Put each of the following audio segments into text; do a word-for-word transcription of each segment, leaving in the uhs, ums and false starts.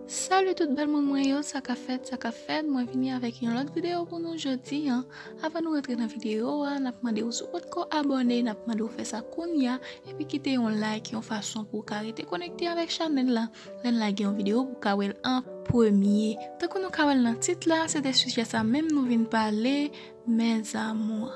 Salut tout bèl moun mwen yo, sa ka fèt, sa ka fèt, mwen vini avèk yon lòt videyo pou nou jodi an. Avan nou rantre nan videyo a, n ap mande w si w potko abòne, n ap mande w fè sa kounye a, epi kite yon like, yon fason pou w ka rete konekte avèk chanèl la. Lè n lage yon videyo pou w ka wè l an premye. Tankou nou ka wè l nan tit la, se de sijè sa menm nou vin pale, mes amours.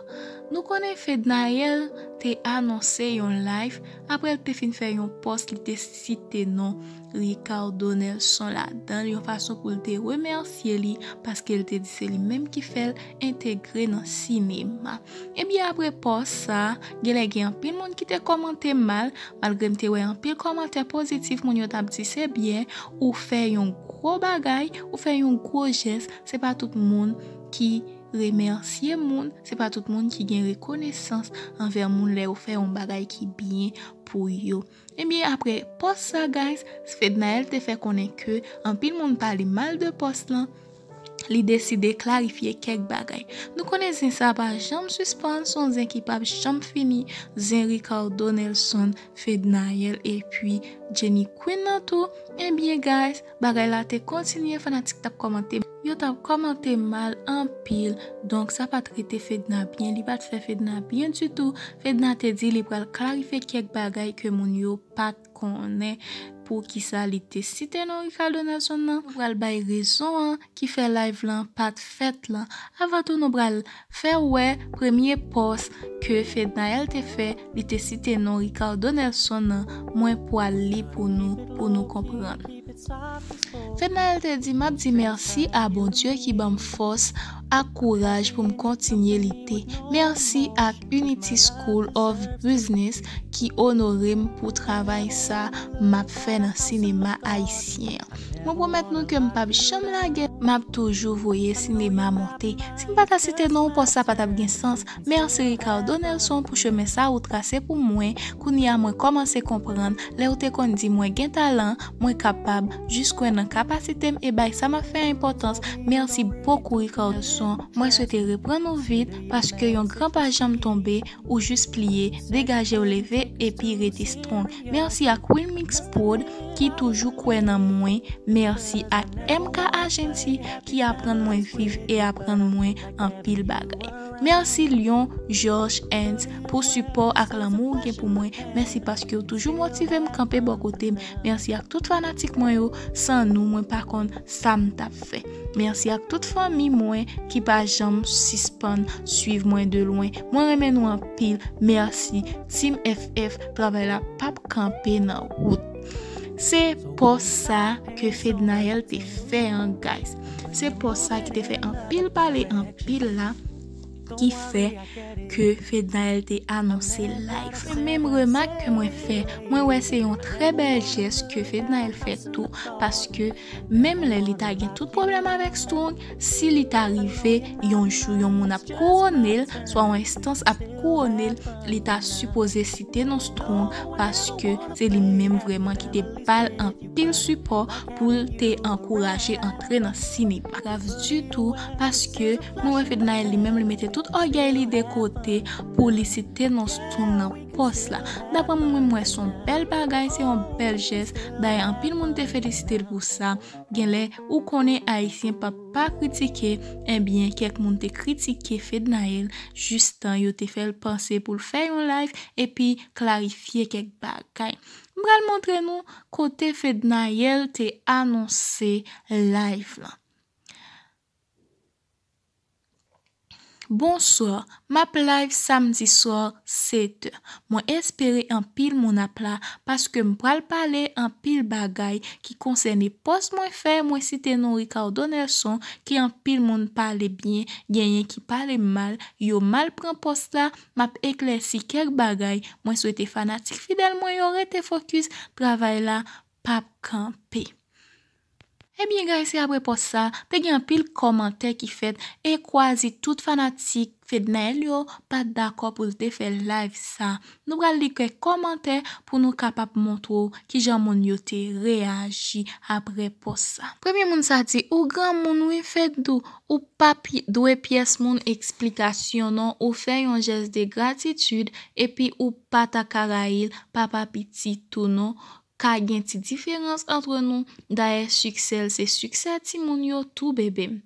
Nou konnen Fednaelle te anonse yon live apre l te fin fè yon pòs, li te site non Ricardo Nelson ladan l, yon fason pou l te remèsye li, paske l te di se li menm ki fè l entegre nan sinema. Ebyen, apre pòs sa, genlè gen anpil moun ki te kòmante mal, malgre m te wè anpil kòmantè pozitif, moun yo t ap di se byen, ou fè yon gwo bagay, ou fè yon gwo jès, se pa tout moun ki remèsye moun, se pa tout moun ki gen rekonesans anvè moun lè yo fè yon bagay ki byen pou yo. Ebyen, apre pòs sa, guys, Fednaelle te fè konnen ke anpil moun pale mal de pòs lan, li deside klarifye kèk bagay. Nou konnen zen sa pa janm sispann, se yon zen ki p ap janm fini, zen Ricardo Nelson, Fednaelle epi Jenny Queen nan tou. Ebyen, guys, bagay la te kontinye, fanatik t ap kòmante. Yo t ap kòmante mal anpil, donk sa pa t rete Fedna byen, li pa t fè Fedna byen ditou. Fedna te di li pral klarifye kèk bagay ke moun yo pa t konnen poukisa li te site non Ricardo Nelson nan. Nou pral bay rezon an ki fè live lan pa t fèt lan. Avan tou, nou pral fè w wè premye pòs ke Fednaelle te fè, li te site non Ricardo Nelson nan. Mwen pral li pou nou, pou nou konprann. Fednaelle te di, m ap di mèsi a Bondye ki ban m fòs ak kouraj pou m kontinye lite. Mèsi ak Unity School of Business ki onore m pou travay sa m ap fè nan sinema ayisyen an. Mwen pwomèt nou ke m p ap janm lage, m ap toujou voye sinema monte. Si m pa ta site non w, pòs sa pa t ap gen sans. Mèsi Ricardo Nelson pou chemen sa ou trase pou mwen. Kounye a mwen kòmanse konprann. Lè w te konn di mwen gen talan, mwen kapab, jis kwè nan kapasite m e bay sa m ap fè enpòtans. Mèsi bokou Ricardo Nelson. Mwen swete reprann ou vit, paske yon gran pa janm tonbe, ou jis pliye, degaje w leve epi rete strong. Mèsi ak Wilmix Prod ki toujou kwè nan mwen. Mèsi ak M K Agency ki aprann mwen viv e aprann mwen anpil bagay. Mèsi Lyon George Hans pou sipò ak lanmou ou gen pou mwen. Mèsi paske w toujou motive m kanpe bò kote m. Mèsi ak tout fanatik mwen yo. San nou, mwen pa konn sa m t ap fè. Mèsi ak tout fanmi mwen ki pa janm sispann swiv mwen de lwen. Mwen renmen nou anpil. Mèsi. Team F F, travay la p ap kanpe nan wout. Se pòs sa ke Fednaelle te fè an, guys. Se pòs sa ki te fè anpil pale, anpil la, ki fè ke Fednaelle te anonse live. Menm remak ke mwen fè, mwen wè se yon trè bèl jès ke Fednaelle fè tou, paske menm lè li ta gen tout pwoblèm avèk Strong, si li ta rive yon jou yon moun ap kouwone l, swa yon enstans ap kouwone l, li ta sipoze site non Strong, paske se li menm vrèman ki te ba l anpil sipò pou l te ankouraje antre nan sinema. Grav ditou, paske mwen wè Fednaelle li menm li mete tout ògèy li de kote pou li site non Strong nan pòs la. Daprè mwen, mwen wè se yon bèl bagay, se yon bèl jès. Dayè, anpil moun te felisite l pou sa. Genlè, ou konnen Ayisyen p ap pa kritike, ebyen, kèk moun te kritike Fednaelle, jistan yo te fè l panse pou l fè yon live epi klarifye kèk bagay. M pral montre nou kote Fednaelle te anonse live lan. Bonswa, m ap live samdi swa sèt è. Mwen espere anpil moun ap la, paske m pral pale anpil bagay ki konsène pòs mwen fè, mwen site non Ricardo Nelson, ke anpil moun pale byen, genyen ki pale mal, yo mal pran pòs la, m ap eklèsi kèk bagay, mwen swete fanatik fidèl mwen yo rete fokis, travay la p ap kanpe. Ebyen, guys, se apre pòs sa, te gen anpil kòmantè ki fèt e kwazi tout fanatik Fednaelle yo pa t dakò pou l te fè live sa. Nou pral li kèk kòmantè pou nou kapab montre w kijan moun yo te reyaji apre pòs sa. Premye moun sa di, ou granmoun wi Fedou, ou pa pi- dwe pyès moun eksplikasyon non, ou fè yon jès de gratitid epi ou pa ta ka rayi l, papa pitit ou non. ka gen ti diferans ant nou. Dayè, siksè l se siksè timoun yo tou, bebe m.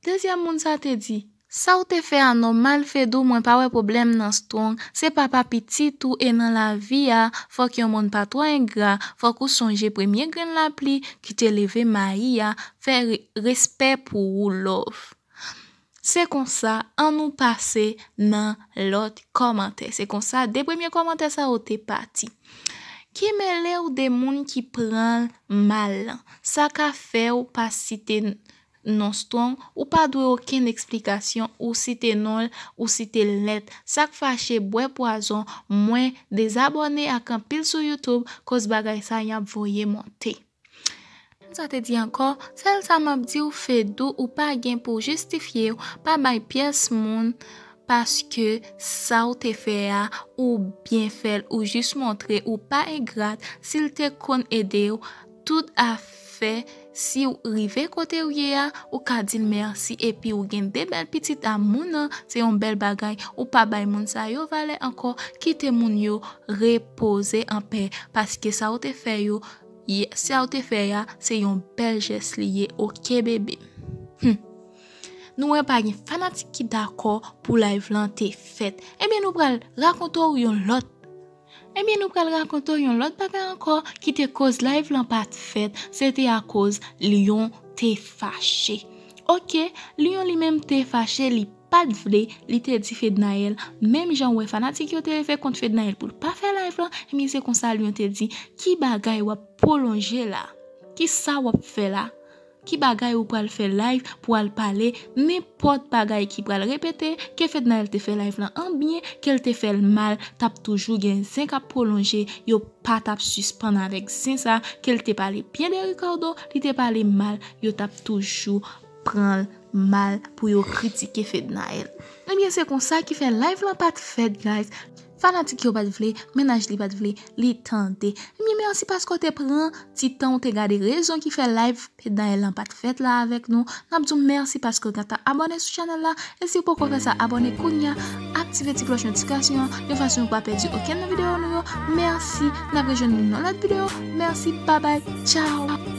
Dezyèm moun sa te di, sa w te fè a nòmal, Fedou, mwen pa wè pwoblèm nan. Strong, se papa pitit ou e nan lavi a, fòk yon moun pa twò engra, fòk ou sonje premye grenn lapli ki te leve mayi a, fè re- respè pou ou, love. Se konsa, ann nou pase nan lòt kòmantè. Se konsa, de premye kòmantè sa yo te pati. Ki mele w de moun ki pran l mal lan? Sa ka fè w pa site n- non Strong, ou pa dwe okenn eksplikasyon, ou site non l, ou site l nèt. Sa k fache bwè pwazon, mwen dezabòne ak anpil sou YouTube, koz bagay sa y ap voye monte. Sa te di ankò, sèl sa m ap di w, Fedou, ou pa gen pou w jistifye w, pa bay pyès moun, paske sa w te fè a, ou byen fè l, ou jis montre ou pa engrat. Si l te konn ede w, tout afè, si w rive kote w ye a, ou ka di l mèsi, epi ou gen de bèl pitit a moun nan, se yon bèl bagay, ou pa bay moun sa yo valè ankò, kite moun yo repoze anpè, paske sa w te fè yo, ye- sa w te fè a, se yon bèl jès li ye, oke, bebe m. Hmm. Nou wè pa gen fanatik ki dakò pou live lan te fèt. Ebyen, nou pral rakonte w yon lòt. Ebyen, nou pral rakonte w yon lòt bagay ankò ki te koz live lan pa t fèt. Se te akoz Lion te fache. Oke, Lion li menm te fache, li pa t vle, li te di Fednaelle, menm jan w wè fanatik yo te leve kont Fednaelle pou l pa fè live lan, ebyen, se konsa Lion te di, ki bagay w ap pwolonje la? Ki sa w ap fè la? Ki bagay ou pral fè live pou al pale? Nenpòt bagay ki pral repete, ke Fednaelle te fè live lan an byen, ke l te fè l mal, t ap toujou gen zen k ap pwolonje, yo pa t ap sispann avèk zen sa, ke l te pale byen de Ricardo, li te pale mal, yo t ap toujou pran l mal pou yo kritike Fednaelle. Ebyen, se konsa ki fè live lan pa t fèt, guys. Fanatik yo pa t vle, mennaj li pa t vle, li tande. Ebyen, mèsi paske w te pran ti tan w te gade rezon ki fè live Fednaelle lan pa t fèt la avèk nou. N ap di w mèsi paske w gentan abòne sou chanèl la. E si w poko fè sa, abòne kounye a, aktive ti klòch notifikasyon an, de fason pou w pa pèdi okenn nan videyo nou yo. Mèsi, n ap rejwenn nou nan lòt videyo. Mèsi, babay, tchaw.